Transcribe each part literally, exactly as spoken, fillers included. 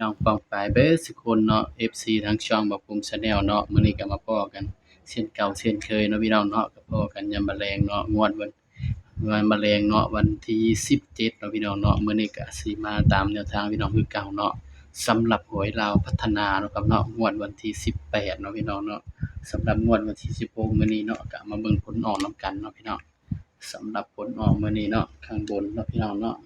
น้องป้องปายเบิดสุคนเนาะ เอฟซี ทางช่องบ่าวภูมิ Channel เนาะ มื้อนี้ก็มาพ้อกันเช่นเก่าเช่นเคยเนาะพี่น้องเนาะ ก็พ้อกันยามมื้อแลงเนาะ งวดวัน งวดมื้อแลงเนาะ วันที่สิบเจ็ดเนาะพี่น้องเนาะ มื้อนี้ก็สิมาตามแนวทางพี่น้องคือเก่าเนาะ สำหรับหวยลาวพัฒนาเนาะครับเนาะ งวดวันที่สิบแปดเนาะพี่น้องเนาะ สำหรับงวดวันที่สิบหกมื้อนี้เนาะ ก็มาเบิ่งผลออกนำกันเนาะพี่น้อง สำหรับผลออกมื้อนี้เนาะ ข้างบนเนาะพี่น้องเนาะ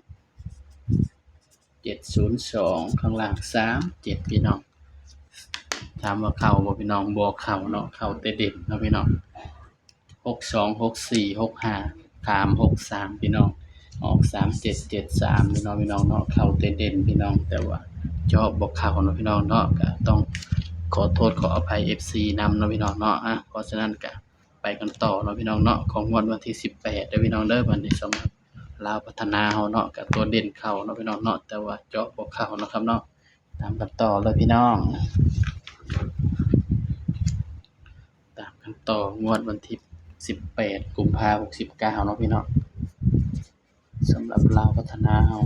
เจ็ดศูนย์สอง ข้างล่าง สามเจ็ด พี่น้อง ถามว่าเข้าบ่พี่น้อง บ่เข้าเนาะ เข้าแต่เด่นเนาะพี่น้อง หกสอง หกสี่ หกห้า สาม หกสาม พี่น้อง ออก สามเจ็ดเจ็ดสาม พี่น้อง พี่น้องเนาะ เข้าแต่เด่นพี่น้อง แต่ว่าเจาะบ่เข้าเนาะพี่น้องเนาะ ก็ต้องขอโทษขออภัย เอฟซี นำเนาะพี่น้องเนาะ อ่ะ เพราะฉะนั้นก็ ไปกันต่อเนาะพี่น้องเนาะ ของงวดวันที่สิบแปดเด้อพี่น้องเด้อ บัดนี้สำหรับลาวพัฒนาเฮาเนาะ ก็ตัวเด่นเข้าเนาะพี่น้องเนาะ แต่ว่าเจาะบ่เข้าเนาะครับเนาะ ตามกันต่อเลยพี่น้อง ตามกันต่องวดวันที่สิบแปด กุมภา หกสิบเก้าเนาะพี่น้อง สำหรับลาวพัฒนาเฮา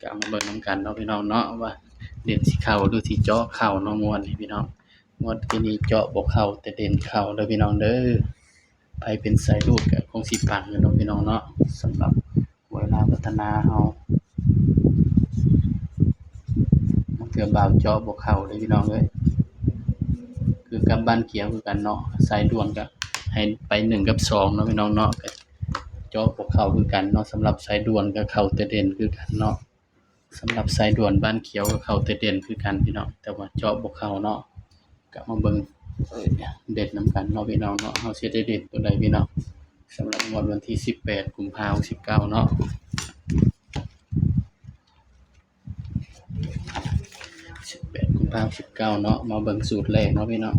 ก็เอามาเบิ่งนำกันเนาะพี่น้องเนาะ ว่าเด่นสิเข้าหรือสิเจาะเข้าเนาะ งวดนี้พี่น้อง งวดที่นี้เจาะบ่เข้าแต่เด่นเข้าเด้อพี่น้องเด้อ ไผเป็นสายรูดก็คงสิปังอยู่เนาะพี่น้องเนาะ สำหรับหวยลาวพัฒนาเฮา บางเทื่อบ่าวเจาะบ่เข้าเด้อพี่น้องเอ้ย คือกับบ้านเขียวคือกันเนาะ สายด่วนก็ให้ไปหนึ่งกับสองเนาะพี่น้องเนาะ ก็เจาะบ่เข้าคือกันเนาะ สำหรับสายด่วนก็เข้าแต่เด่นคือกันเนาะ สำหรับสายด่วนบ้านเขียวก็เข้าแต่เด่นคือกันพี่น้อง แต่ว่าเจาะบ่เข้าเนาะ ก็มาเบิ่ง เอ่อ เด่นนำกันเนาะพี่น้องเนาะ เฮาสิได้เด่นตัวใดพี่น้อง สำหรับงวดวันที่สิบแปด กุมภาพันธ์ หกสิบเก้าเนาะ สิบแปด กุมภาพันธ์ หกสิบเก้าเนาะ มาเบิ่งสูตรแรกเนาะพี่น้อง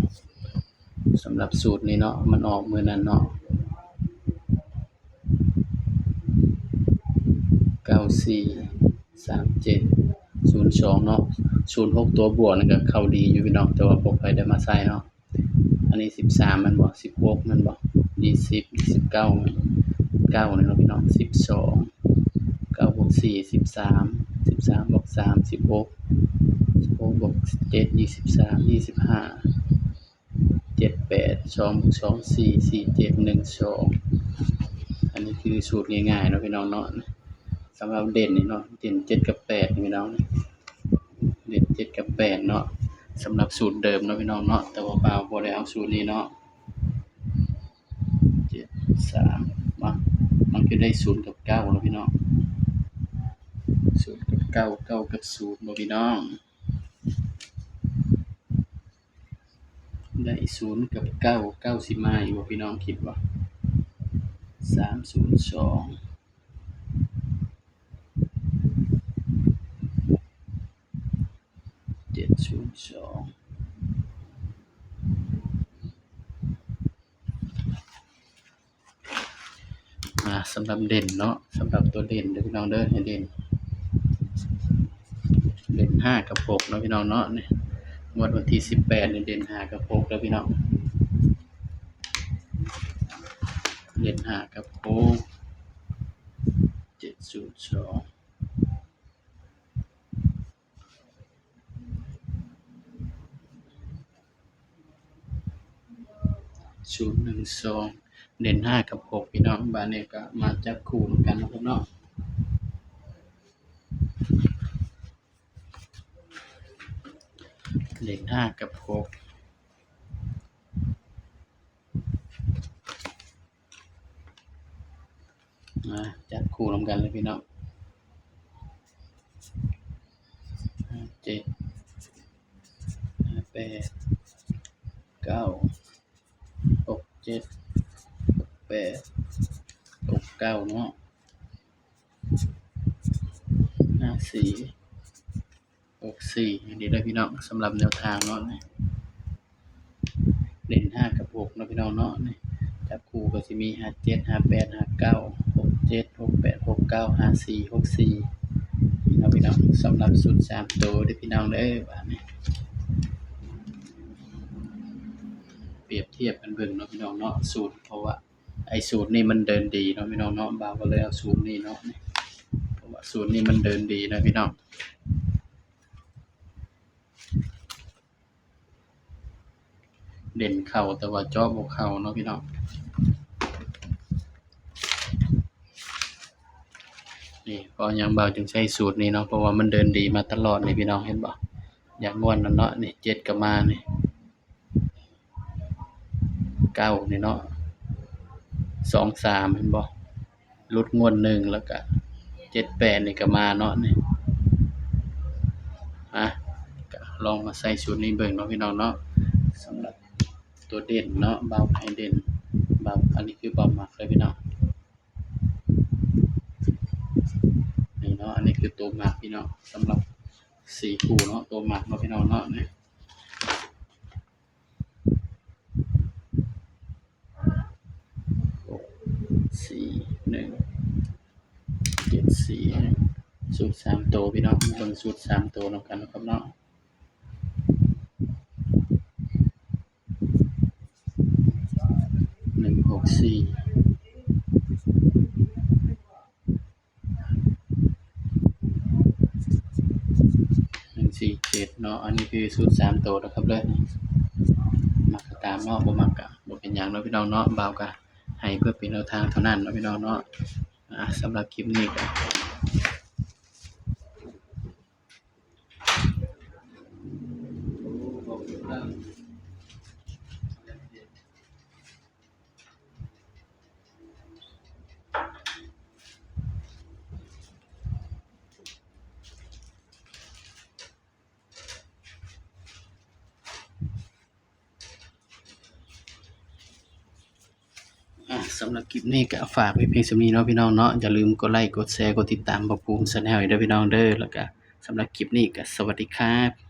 สำหรับสูตรนี้เนาะ มันออกมื้อนั้นเนาะ เก้าสี่ สามเจ็ด ศูนย์สองเนาะ ศูนย์หก ตัวบวกนั่นก็เข้าดีอยู่พี่น้อง แต่ว่าบ่ค่อยได้มาใส่เนาะ อันนี้สิบสามแม่นบ่ สิบหกแม่นบ่ ยี่สิบ ยี่สิบเก้า เก้านี่เนาะพี่น้อง สิบสอง เก้าบวกสี่ สิบสาม สิบสามบวกสาม สิบหก สิบหกบวกเจ็ด ยี่สิบสาม ยี่สิบห้า เจ็ดแปด สองบวกสอง สี่ สี่เจ็ด หนึ่งสอง อันนี้คือสูตรง่ายๆเนาะพี่น้องเนาะ สำหรับเด่นนี่เนาะ เด่นเจ็ดกับแปดนี่พี่น้อง เด่นเจ็ดกับแปดเนาะ สำหรับสูตรเดิมเนาะพี่น้องเนาะ แต่ว่าบ่าวบ่ได้เอาสูตรนี้เนาะ เจ็ด สาม มา มันก็ได้ศูนย์กับเก้าแล้วพี่น้อง ศูนย์กับเก้า เก้ากับศูนย์บ่พี่น้อง ได้ศูนย์กับเก้า เก้าสิมาอีกบ่พี่น้องคิดว่า สามศูนย์สอง เจ็ดศูนย์สอง อ่า สำหรับเด่นเนาะ สำหรับตัวเด่นเด้อพี่น้องเด้อ ให้เด่น เด่นห้ากับหกเนาะพี่น้องเนาะ นี่ งวดวันที่สิบแปดนี่เด่นห้ากับหกเด้อพี่น้อง เด่นห้ากับหก เจ็ดศูนย์สอง ศูนย์หนึ่งสอง เด่นห้ากับหกพี่น้อง บาดนี้ก็มาจับคู่นำกันเนาะครับเนาะ เด่นห้ากับหก อ่า จับคู่นำกันเลยพี่น้อง ห้าเจ็ด ห้าแปด เก้า หกเจ็ด หกแปด หกเก้าเนาะ ห้าสี่ หกสี่ อย่างนี้เด้อพี่น้อง สำหรับแนวทางเนาะ เด่นห้ากับหกเนาะพี่น้องเนาะ นี่ จับคู่ก็สิมี ห้าเจ็ด ห้าแปด ห้าเก้า หกเจ็ด หกแปด หกเก้า ห้าสี่ หกสี่ นี่เนาะพี่น้อง สำหรับสูตรสามตัวเด้อพี่น้องเด้อ บาดนี้ เปรียบเทียบกันเบิ่งเนาะพี่น้องเนาะ สูตร เพราะว่าไอ้สูตรนี้มันเดินดีเนาะพี่น้องเนาะ บ่าวก็เลยเอาสูตรนี้เนาะ นี่ เพราะว่าสูตรนี้มันเดินดีนะพี่น้อง เด่นเข้าแต่ว่าเจาะบ่เข้าเนาะพี่น้อง นี่ เพราะหยังบ่าวจึงใช้สูตรนี้เนาะ เพราะว่ามันเดินดีมาตลอดนี่พี่น้อง เห็นบ่ อยากงวดนั้นเนาะ นี่ เจ็ดก็มานี่ เก้านี่เนาะ สองสาม เห็นบ่ หลุดงวดหนึ่ง แล้วก็ เจ็ดแปด นี่ก็มาเนาะ นี่ อ่ะ ก็ลองมาใส่สูตรนี้เบิ่งเนาะพี่น้องเนาะ สำหรับตัวเด่นเนาะ บ่าวให้เด่น บ่าว อันนี้คือบ่าวมักเลยพี่น้อง นี่เนาะ อันนี้คือตัวมักพี่น้อง สำหรับสี่คู่เนาะ ตัวมักเนาะพี่น้องเนาะ นี่ หก สี่ หนึ่ง เจ็ด สี่ สูตรสามตัวพี่น้อง เบิ่งสูตรสามตัวนำกันนะครับเนาะ หนึ่งหกสี่ หนึ่งสี่เจ็ด เนาะ อันนี้คือสูตรสามตัวนะครับเด้อ มักก็ตามเนาะ บ่มักก็บ่เป็นหยังเนาะพี่น้องเนาะ บ่าวก็ให้เพื่อเป็นแนวทางเท่านั้นเนาะพี่น้องเนาะ อ่ะ สำหรับคลิปนี้ก็ อ่ะ สำหรับคลิปนี้ก็ฝากไว้เพียงส่ำนี้เนาะพี่น้องเนาะ อย่าลืมกดไลค์ กดแชร์ กดติดตามบ่าวภูมิ Channel ให้เด้อพี่น้องเด้อ แล้วก็สำหรับคลิปนี้ก็สวัสดีครับ